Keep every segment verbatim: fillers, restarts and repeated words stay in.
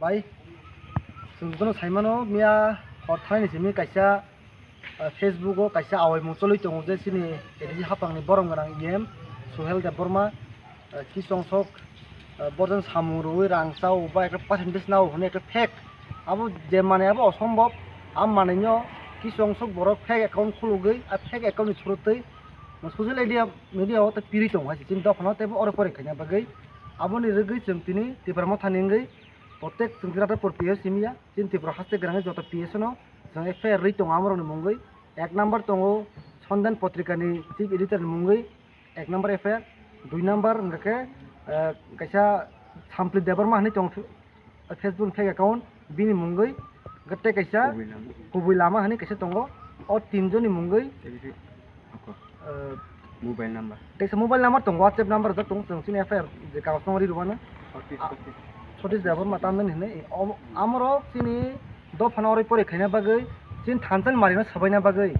Bai, chwng jotono sai mano, miya hor thani simi kaisa, ah, Facebook o kaisa awaimung choli tongo je chini A D C hapang ni borom gwnang E M Suhel Debbarma, ah, kisong sok, ah, borjon samung rwi rang chao ba ekta percentage nao hwnwi ekta fake. Abo je manwi abo osombob, a manwi no kisong sok borok fake account khulugwi, a fake account ni through twi social media, media o ta piri tongo hai se chini dophano teibo oro pore khaina bagwi. Aboni rwgwi chwng tini Tipra Motha ni wngwi Protek chwng Jiratapur P S simi ya, chini Tripura haste gwnangwi joto P S no chwng F I R rwi tongo amorokni mungwi. Ek number tongo Sondan Potrika ni chief editor ni mungwi ek number F I R, dui number hwnkha khe, eh, kaisa Sampli Debbarma hinwi tongo, Facebook fake account bini mungwi, hwnkhe tei kaisa Kubui Lama. Kubui Lama hinwi kaisa tongo. O tinjoni mungwi, Tei bisi, ako, eh, mobile number. Teisa mobile number tongo, WhatsApp number rwjak tongo, chwng chini F I R je kagoj no ri rwmano. Sotish, A, Sotish. Sotish Debbarma tamni hinwi. O, amorok chini dophano oroi poroi khaina bagwi, chini thansa ni mari no swbaina bagwi,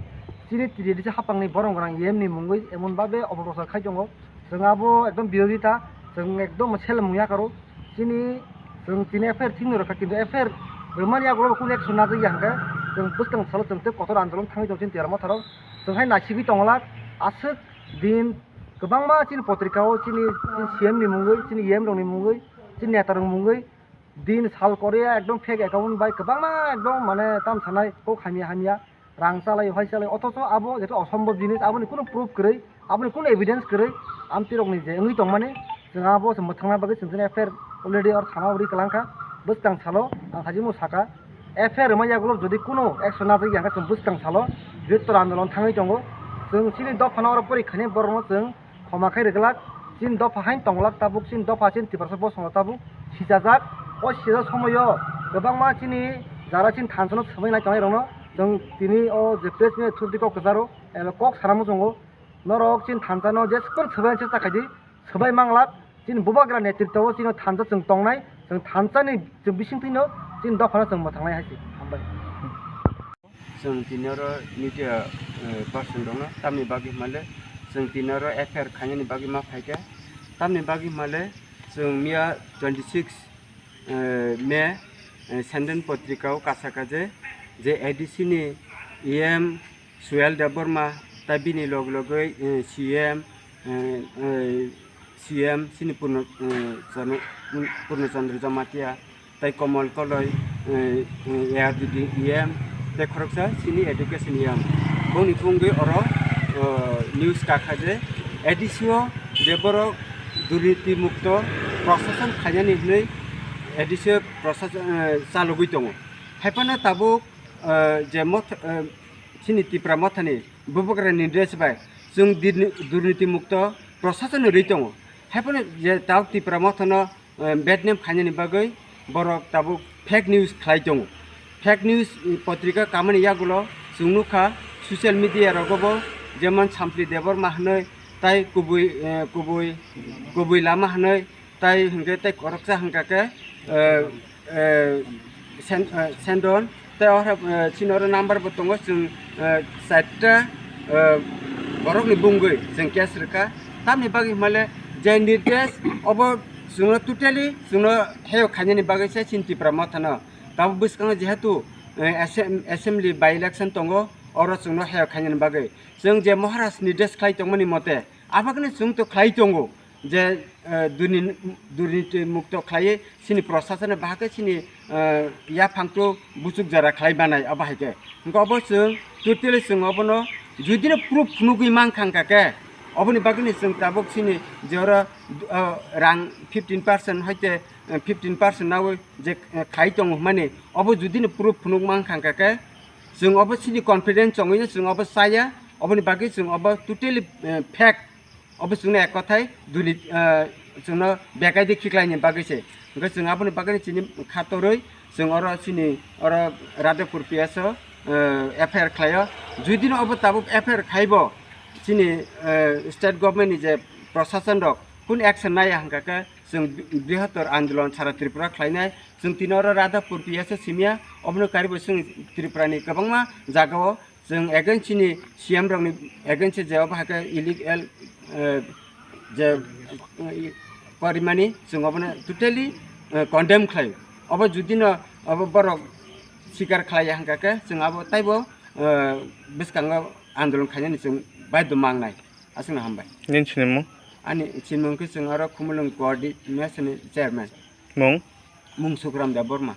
chini T D D C hapang ni borom gwnang E M ni mungwi emon babe opoprochar khai tongo. Chwng abo ekdom birodita, chwng ekdom sel mung ya karo. Chini, chwng tini F I R thik no rwkha, kintu F I R rwmani yagulo bo kunu action najak ya hwnkhe, chwng bwskang salo chwng tei kotor andolon thangwi tongo chini Tipra Motha rok. Chwng hai naisigwi tongwlak, aswk din kwbangma chini potrika o chini, chini C M ni mungwi, chini E M rok ni mungwi, chini neta rok ni mungwi, din sal korea ekdom fake account bai kwbangma ekdom mane tam sanai kok hamya hamya rang chalai hai chalai, othocho abo jeta osombob jinis, aboni kunu proof kwrwi, aboni kunu evidence kwrwi, amtwi rokni je wngwi tongmani, chwng abo se mwthangna bagwi chwng chini F I R already or thana uri kwlangkha. Bwskang salo ang sajimo saka, F I R rwmani yagulo jodi kunu action najak ya hwnkhe chwng bwskang salo bihottor andolon thangwi tongo. Chwng chini dophano oro porikha ni borokno chwng khoma khai rwglak, chini dopha haino tonglak tabuk, chini dopha chini Tiprasa bosongno tabuk sichajak. O sichajak somoio kwbangma chini jara chini thansano swmai nai tongnai rokno chwng tini o je press meet through di kok kwcharo eba kok sana muchungo. Norok chini thansano jesukor swbai chesta khaidi, swbai manglak, chini bubagra netritwo o chini thansa chwng tongnai, chwng thansani chwng bisingtwino chini dophano chwng mwthangnai hai se. Hambai. Chwng tini oro media, eh, person rokno tamni bagwi hwnmale chwng tini oro F I R khainani bagwi ma phaikha. Tamni bagwi hwnmale chwng miya twenty six, eh, May, eh, Senden Potrika o kasaka je, je A D C ni E M Suel Debbarma tai bini log logwi, eh, C M, eh, eh, C M chini Purno, eh, Chano-, Purno Chandra Jamatia, tai Komol Koloi, eh, eh, A R D D E M, tai khoroksa chini education E M. Boni phungwi oro, eh, news kakha je A D C o je borok durniti mukto prosason khainani hwnwi A D C o prosason, eh, chalogwi tongo. Haiphano tabuk, eh, je moth-, eh, chini Tipra Mothani bubagrani dress bai chwng dirni-, durniti mukto prosason rwi tongo. Haiphano je tabuk Tipra Mothano, eh, bad name khainani bagwi borok tabuk fake news khlai tongo. Fake news, eh, potrika kamani yagulo chwng nukha social media rogo bo, jemon Sampli Debbarma hwnwi tai kubui, eh, kubui, kubui lama hwnwi tai hwnkhe tei khoroksa hwnkha khe, eh, eh, Sen-, eh, Sendon, tei o hai, eh, chini oro number bo tongo, chwng, eh, chaita, eh, borokni bungwi chwng case rwkha. Tamni bagwi hwnmale je nirdesh obo chwngno totally chwngno heyo khainani bagwi se chini Tipra Mothano. Tabuk bwskango jehetu, eh, assem-, assembly by election tongo, oro chwngno heyo khainani bagwi. Chwng je Maharaj nirdesh khlai tongmani mote, abakni chwng to khlai tongo. Je, eh, durni-, durniti mukto khlaiwi chini prosason bahai khe chini, eh, yaphang to buchuk jora khlai manai abo hai khe. Hwnkhe obo chwng totally chwng obono judino proof phunugwi mankha hwnkha khe, oboni bagwino chwng tabuk chini je oro, eh, rang fifteen percent hoite, eh, fifteen percent naui je, eh, khlai tongo hwnmani obo judino proof phunuk mankha hwnkha khe, chwng obo chini confidence chongwino chwng obo chaya, oboni bagwi chwng obo totally, eh, fake. Obo chwngno ek kothai duli, ah, chwngno bekaidi khiklaini bagwi se. Hwnkhe chwng aboni bagwino chini kha torwi chwng oro chini oro Radhapur P S o, ah, F I R khlaio. Judino obo tabuk F I R khaibo chini, ah, state government ni je prosason rok kun action naiya hwnkha khe chwng bri-, brihator andolon sara Tripura khlainai. Chwng tini oro Radhapur P S o simiya, obono karibo chwng Tripura ni kwbangma jagao chwng against chini C M rokni against je obo hai khe illegal, eh, je, eh, porimani chwng obono totally, eh, condemn khlaio. Obo judino obo borok sikar khlaiya hwnkha khe, chwng abo taibo, eh, bwskango andolon khainani chwng baidho mangnai. Aswkno hambai. Nini sinimung? Ani sinimung khe chwng aro Khumulwng coordination ni chairman. Mung? Mung Sukram Debbarma.